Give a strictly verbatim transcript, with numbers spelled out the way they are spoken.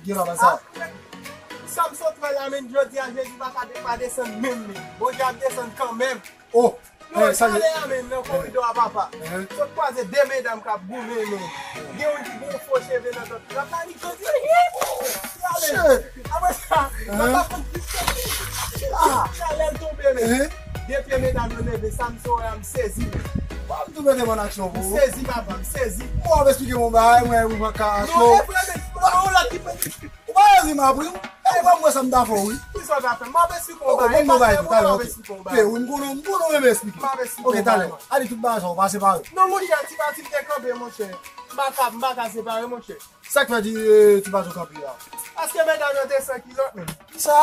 Gen pa sa. Sa m sot wè la, men jodi a, Jezi pa ka de-, pa desann menm, men. Bondye ap desann kanmenm. Oh, nou talè a, men, nan koridò a, papa. Sot kwaze de medam k ap goumen, men. Gen youn ki gen yon fo cheve nan tèt. L ap pale, jodi a, hi! Apre sa, nan pa konn ki talè l tonbe, men. De pye medam yo leve, sa m sot wè a, m sezi, men. Bon, m tou mete m an aksyon pou ou. M sezi, papa, m sezi. Bon, w ap esplike m yon bagay, mwen, mwen pa ka. Non, e vre, men, non, lòt ki pe Ou pa ezi m apri, wi. E ou pa mwen sa m ta fè w, wi. Kisa w ta fè? M ap esplike w bagay. Ou konn bagay tou, talè, ok. Pe, wi, m konnen, m konnen w renmen esplike. M ap esplike w bagay. Ok, talè. Ale tout bagay sa, ou pase pare. Non, monchè, ti pati m te kanpe, monchè. M pa ka, m pa ka separe, monchè. Sa k fè ti, eh, ti pati w kanpe a? Paske medam yo te san kilòt, men. Kisa?